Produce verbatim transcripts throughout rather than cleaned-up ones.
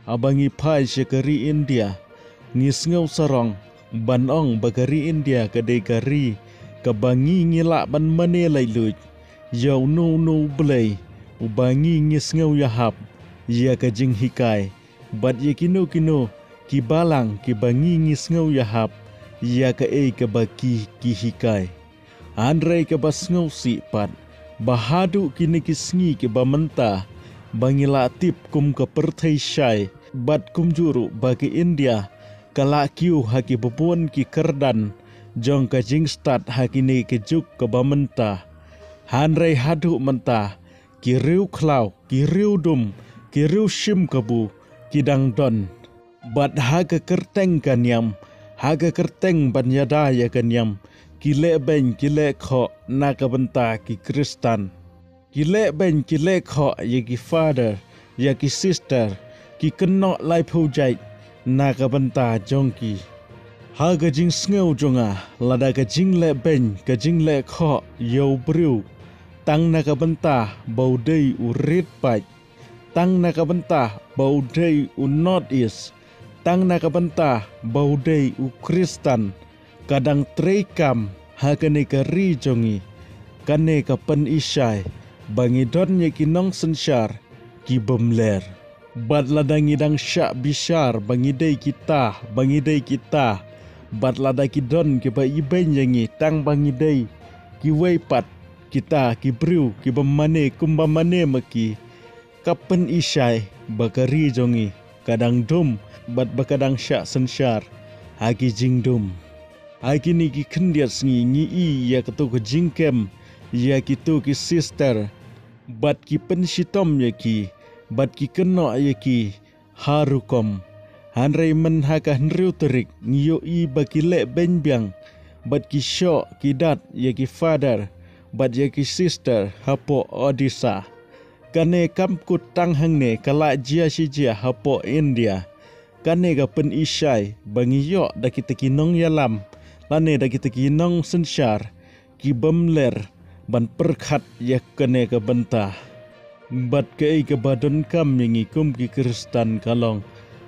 Haba ngi phai sha ka ri India, ngi sngew sarong ban ong ba ka ri India ka dei ka ri kaba ngi ngi lah ban mane laitluid ïa uno uno u blei uba ngi ngi sngew ïahap ïa ka jinghikai, bad ïa kino kino ki balang kiba ngi ngi sngew ïahap ïa kaei kaba ki ki hikai. Hynrei kaba sngewsih pat, ba haduh kine ki sngi kiba mynta, ba ngi la tip kum ka pyrthei shai, bad kumjuh ruh ba ka India ka la kiew ha ki bun ki kyrdan jong ka jingstad ha kine ki juk kaba mynta. Hynrei haduh mynta, ki riew khlaw, ki riew dum, ki riew shim kabu ki dang don. Bad ha ka kyrteng ka niam, ha ka kyrteng ban ïada ïa ka niam, ki leh beiñ ki leh khoh na ka bynta ki Khristan. Ki leh beiñ ki leh khoh ïa ki father, ïa ki sister, ki kynnoh laiphew jait na ka bynta jong ki. Ha ka jingsngew jong nga, lada ka jingleh beiñ ka jingleh khoh ïa u briew tang na ka bynta ba u dei u rit paid, tang na ka bynta ba u dei u North East, tang na ka bynta ba u dei u Khristan, ka dang trei kam ha kane ka ri jong ngi. Kane ka pynishai ba ngi don ïa ki nongsynshar ki bym ler. Bad lada ngi dang shah bishar ba ngi dei kita, ba ngi dei kita, bad lada ki don kiba ibeiñ ïa ngi tang ba ngi dei kiwei pat kita ki briew kiba mane kumba mane ma ki, ka pynishai ba ka ri jong ngi ka dang dum bad ba ka dang shah synshar ha ki jingdum. Ha kine ki khyndiat sngi ngi i ïa kato ka jingkem ïa kito ki sister, bad ki pynshitom ïa ki, bad ki kynnoh ïa ki ha rukom. Hynrei myn ha ka hynriew tarik ngi ïohi ba ki leh beiñ biang, bad ki shoh ki dat ïa ki father bad ïa ki sister hapoh Odisha. Kane kam kut tang hangne, ka la jia shi jia hapoh India. Kane ka pynishai ba ngi ïoh da kita ki nongïalam lane da kita ki nongsynshar ki bym ler ban pyrkhat ïa kane ka bynta. Bad kaei kaba donkam ïa ngi kum ki Khristan ka long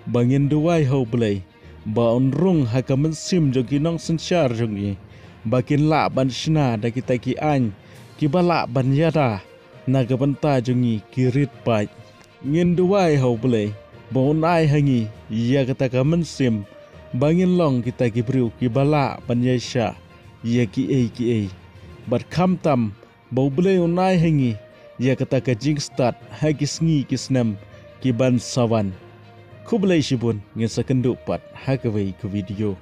ba ngin duwai ha U Blei ba un rung ha ka mynsiem jong ki nongsynshar jong ngi, ba kin lah ban shna da kita ki aiñ kiba lah ban ïada na ka bynta jong ngi ki rit paid. Ngin duwai ha U Blei ba un ai ha ngi ïa kata ka mynsiem ba ngin long kita ki briew kiba lah ban ïaishah ïa kiei kiei. Bad khamtam ba U Blei un ai ha ngi ïa kata ka jingstad ha ki sngi ki snem ki ban sa wan. Khublei shibun, ngin sa kynduh pat ha kawei ka video.